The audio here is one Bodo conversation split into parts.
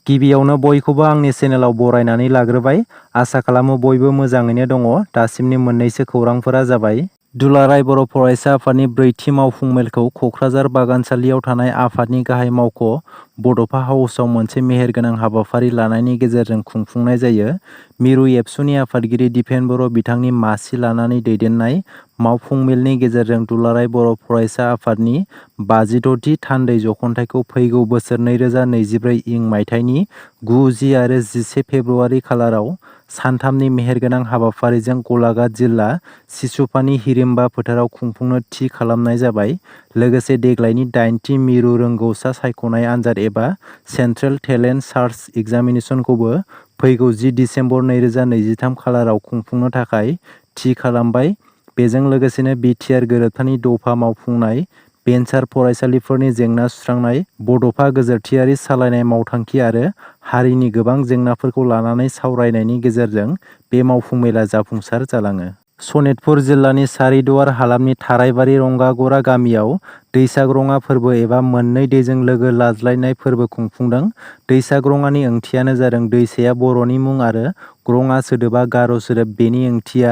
गिबियावनो बयखौबो आंनि चेनेलाव बरायनानै लाग्रोबाय। आसा खालामो बयबो मोजाङैनो दङ। दासिमनि मोननैसो खौरांफोरा जाबाय। दुलाराय बर' फरायसा आफादनि 4थि मावफुं मेलखौ क'क्राझार बागानसालियाव थानाय आफादनि गाहाय मावख' बड'फा हाउसआव मोनसे मेहेरगोनां हाबाफारि लानायनि गेजेरजों खुंफुंनाय जायो। मिरु एबसुनि आफादगिरि दिपेन बर' बिथांनि मासि लानानै दैदेननाय मावफुं मेलनि गेजेरजों दुलाराय बर' फरायसा आफादनि 56थि थान्दै जख'न्थाइखौ फैगौ बोसोर 2024 इं मायथाइनि 9, 10 आरो 11 फेब्रुआरि खालाराव सानथामनि मेहेरगोनां हाबाफारिजों गलाघाट जिल्ला सिसुपानि हिरिम्बा फोथाराव खुंफुंनो थि खालामनाय जाबाय। लोगोसे देग्लायनि 8थि मिरु रोंगौसा सायख'नाय आनजाद एबा सेन्ट्रेल टेलेन्ट सार्च एग्जामिनेसनखौबो फैगौ 10 दिसेम्बर 2023 खालाराव खुंफुंनो थाखाय थि खालामबाय। बेजों लोगोसेनो बिटिआर गोरोबथानि दफा मावफुंनाय भेन्सार फरायसालिफोरनि जेंना सुस्रांनाय, बड'फा गोजोरथियारि सालायनाय मावथांखि आरो हारिनि गोबां जेंनाफोरखौ लानानै सावरायनायनि गेजेरजों बे मावफुं मेला जाफुंसार जालाङो। सनितपुर जिल्लानि सारिदुवार हालामनि थारायबारि रंगागरा गामियाव दैसाग्रङा फोरबो एबा मोननै दैजों लोगो लाज्लायनाय फोरबो खुंफुंदों। दैसाग्रङानि ओंथियानो जादों दैसाया बर'नि मुं आरो ग्रङा सोदोबा गार' सोदोब। बेनि ओंथिया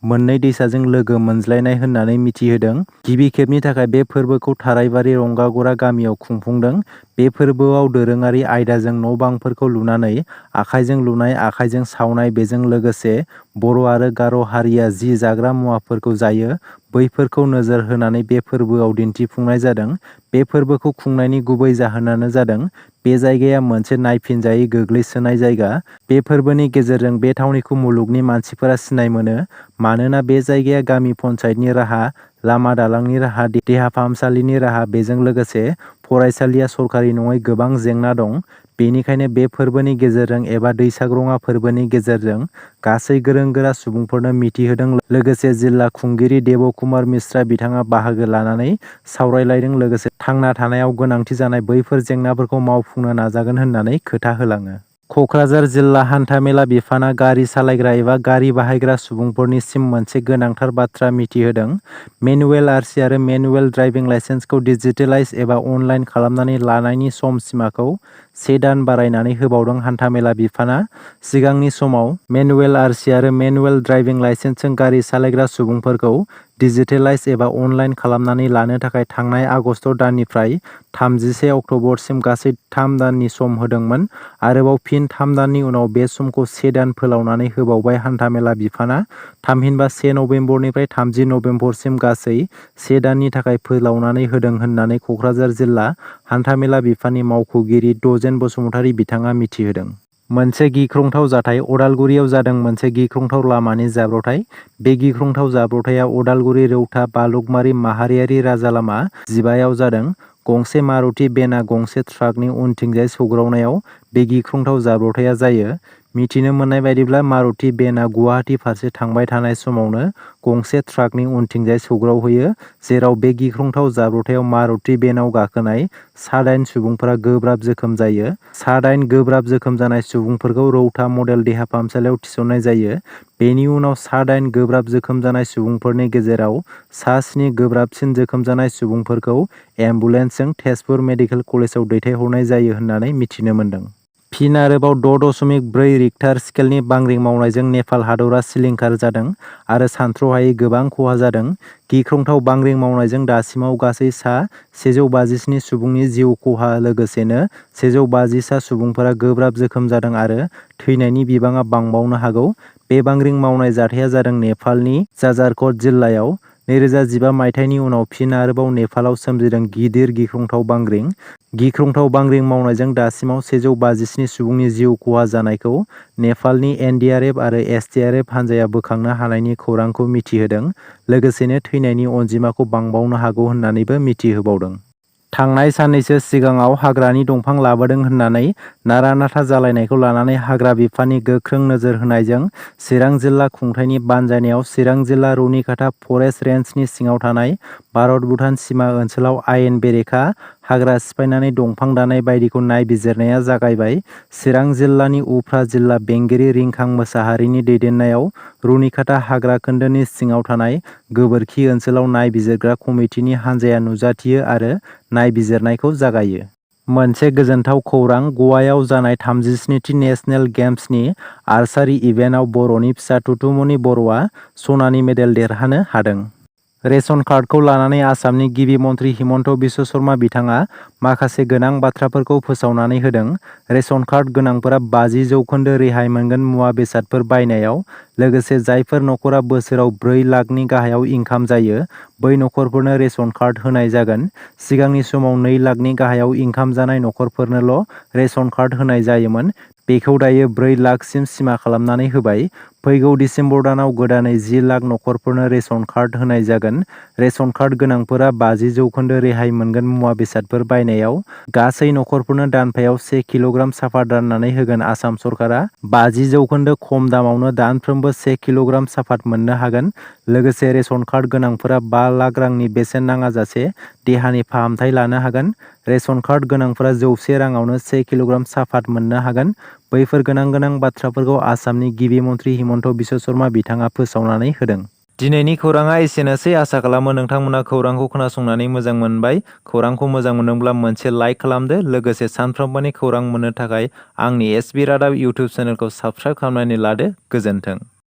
मोननै दैसाजों लोगो मोनज्लायनाय होननानै मिथिहोदों। गिबि खेबनि थाखाय बे फोरबोखौ थारायबारि रंगागरा गामियाव खुंफुंदों। बे फोरबोआव दोरोङारि आयदाजों न'-बांफोरखौ लुनानै आखाइजों लुनाय, आखाइजों सावनाय, बेजों लोगोसे बर' आरो गार' हारिया जि जाग्रा मुवाफोरखौ जायो बैफोरखौ नोजोर होनानै बे फोरबोआव दिन्थिफुंनाय जादों। बे फोरबोखौ खुंनायनि गुबै जाहोनानो जादों बे जायगाया मोनसे नायफिनजायै गोग्लैसोनाय जायगा। बे फोरबोनि गेजेरजों बे थावनिखौ मुलुगनि मानसिफोरा सिनाय मोनो। मानोना बे जायगाया गामि पन्चायतनि राहा, लामा दालांनि राहा, देहा फाहामसालिनि राहा, बेजों लोगोसे फरायसालिया सरकारि नङै गोबां जेंना दं। बेनिखायनो बे फोरबोनि गेजेरजों एबा दैसाग्रङा फोरबोनि गेजेरजों गासै गोरों-गोरा सुबुंफोरनो मिथिहोदों। लोगोसे जिल्ला खुंगिरि देब कुमार मिश्रा बिथाङा बाहागो लानानै सावरायलायदों। लोगोसे थांना थानायाव गोनांथि जानाय बैफोर जेंनाफोरखौ मावफुंनो नाजागोन होननानै खोथा होलाङो। क'क्राझार जिल्ला हान्था-मेला बिफाना गारि सालायग्रा एबा गारि बाहायग्रा सुबुंफोरनिसिम मोनसे गोनांथार बाथ्रा मिथिहोदों। मेनुवेल आरसि आरो मेनुवेल ड्राइभिं लाइसेन्सखौ डिजिटेलाइज एबा अनलाइन खालामनानै लानायनि सम सिमाखौ 1 दान बारायनानै होबावदों हान्था-मेला बिफाना। सिगांनि समाव मेनुवेल आरसि आरो मेनुवेल ड्राइभिं लाइसेन्सजों गारि सालायग्रा सुबुंफोरखौ डिजिटेलाइज एबा अनलाइन खालामनानै लानो थाखाय थांनाय आगस्ट दाननिफ्राय 31 अक्ट'बरसिम गासै 3 दाननि सम होदोंमोन। आरोबाव फिन 3 दाननि उनाव बे समखौ 1 दान फोलावनानै होबावबाय हान्था-मेला बिफाना। थामहिनबा 1 नबेम्बरनिफ्राय 30 नबेम्बरसिम गासै 1 दाननि थाखाय फोलावनानै होदों होननानै क'क्राझार जिल्ला हान्था-मेला बिफाननि मावख'गिरि दजेन बसुमतारी बिथाङा मिथिहोदों। मोनसे गिख्रंथाव जाथाय अदालगुरियाव जादों। मोनसे गिख्रंथाव लामानि जाब्रबथाय। बे गिख्रंथाव जाब्रबथाया अदालगुरि रौता बालुगमारि माहारियारि राजालामा 15 आव जादों। गंसे मारुति बेनआ गंसे ट्राकनि उनथिंजाय सौग्रावनायाव बे गिख्रंथाव जाब्रबथाया जायो। मिथिनो मोननाय बायदिब्ला मारुति बेनआ गुवाहाटि फारसे थांबाय थानाय समावनो गंसे ट्राकनि उनथिंजाय सौग्रावहैयो। जेराव बे गिख्रंथाव जाब्रबथायाव मारुति बेनआव गाखोनाय सा 8 सुबुंफोरा गोब्राब जोखोम जायो। सा 8 गोब्राब जोखोम जानाय सुबुंफोरखौ रौता मडेल देहा फाहामसालियाव थिसननाय जायो। बेनि उनाव सा 8 गोब्राब जोखोम जानाय सुबुंफोरनि गेजेराव सा 7 गोब्राबसिन जोखोम जानाय सुबुंफोरखौ एम्बुलेन्सजों तेजपुर मेडिकेल कलेजाव दैथायहरनाय जायो होननानै मिथिनो मोन्दों। फिन आरोबाव 6.4 रिक्टार स्केलनि बांग्रिं मावनायजों नेपाल हादरा सिलिंखार जादों आरो सानथ्र'हायै गोबां खहा जादों। गिख्रंथाव बांग्रिं मावनायजों दासिमाव गासै सा 157 सुबुंनि जिउ खहा लोगोसेनो 150 सुबुंफोरा गोब्राब जोखोम जादों आरो थैनायनि बिबाङा बांबावनो हागौ। बे बांग्रिं मावनाय जाथाया जादों नेपालनि जाजारक'ट जिल्लायाव। 2015 मायथाइनि उनाव फिन आरोबाव नेपालाव सोमजिदों गिदिर गिख्रंथाव बांग्रिं। गिख्रंथाव बांग्रिं मावनायजों दासिमाव 157 सुबुंनि जिउ खहा जानायखौ नेपालनि एनडिआरएफ आरो एसडिआरएफ हान्जाया बोखांनो हानायनि खौरांखौ मिथिहोदों। लोगोसेनो थैनायनि अनजिमाखौ बांबावनो हागौ होननानैबो मिथिहोबावदों। थांनाय साननैसो सिगाङाव हाग्रानि दंफां लाबोदों होननानै नारा-नाथा जालायनायखौ लानानै हाग्रा बिफाननि गोख्रों नोजोर होनायजों चिरां जिल्ला खुंथायनि बानजायनायाव चिरां जिल्ला रुनिकाटा फरेस्ट रेन्जनि सिङाव थानाय भारत-भुटान सिमा ओनसोलाव आयेन बेरेखा हाग्रा सिफायनानै दंफां दाननाय बायदिखौ नायबिजिरनाया जागायबाय। चिरां जिल्लानि उफ्रा जिल्ला बेंगिरि रिंखां मोसाहारिनि दैदेननायाव रुनिकाटा हाग्रा खोन्दोनि सिङाव थानाय गोबोरखि ओनसोलाव नायबिजिरग्रा कमिटिनि हान्जाया नुजाथियो आरो नायबिजिरनायखौ जागायो। मोनसे गोजोनथाव खौरां, गवायाव जानाय 37थि नेशनेल गेम्सनि आर्चारि इभेन्टआव बर'नि फिसा तुतुमनि बर'आ सनानि मेडेल देरहानो हादों। रेशन कार्डखौ लानानै आसामनि गिबि मन्थ्रि हिमन्त बिश्व शर्मा बिथाङा माखासे गोनां बाथ्राफोरखौ फोसावनानै होदों। रेशन कार्ड गोनांफोरा 50% रेहाय मोनगोन मुवा बेसादफोर बायनायाव। लोगोसे जायफोर नखरा बोसोराव 4 लाखनि गाहायाव इनकाम जायो, बै नखरफोरनो रेशन कार्ड होनाय जागोन। सिगांनि समाव 2 लाखनि गाहायाव इनकाम जानाय नखरफोरनोल' रेशन कार्ड होनाय जायोमोन। बेखौ दायो 4 लाखसिम सिमा खालामनानै होबाय। फैगौ डिसेम्बर दानाव गोदानै 10 लाख नखरफोरनो रेशन कार्ड होनाय जागोन। रेशन कार्ड गोनांफोरा 50% रेहाय मोनगोन मुवा बेसादफोर बायनायाव। गासै नखरफोरनो दानफायाव 1 किल'ग्राम साफात राननानै होगोन आसाम सरकारा। 50% खम दामावनो दानफ्रोमबो 1 किल'ग्राम साफात मोननो हागोन। लोगोसे रेशन कार्ड गोनांफोरा 5 लाख रांनि बेसेन नाङाजासे देहानि फाहामथाय लानो हागोन। रेशन कार्ड गोनांफोरा 100 राङावनो 1 किल'ग्राम साफात मोननो हागोन। बैफोर गोनां बाथ्राफोरखौ आसामनि गिबि मन्थ्रि हिमन्त बिश्व शर्मा बिथाङा फोसावनानै होदों। दिनैनि खौराङा एसेनोसै। आसा खालामो नोंथांमोना खौरांखौ खोनासंनानै मोजां मोनबाय। खौरांखौ मोजां मोनदोंब्ला मोनसे लाइक खालामदो। लोगोसे सानफ्रोमबोनि खौरां मोननो थाखाय आंनि एसबि रादाब इउटुब चेनेलखौ साबस्क्राइब खालामनानै लादो। गोजोन्थों।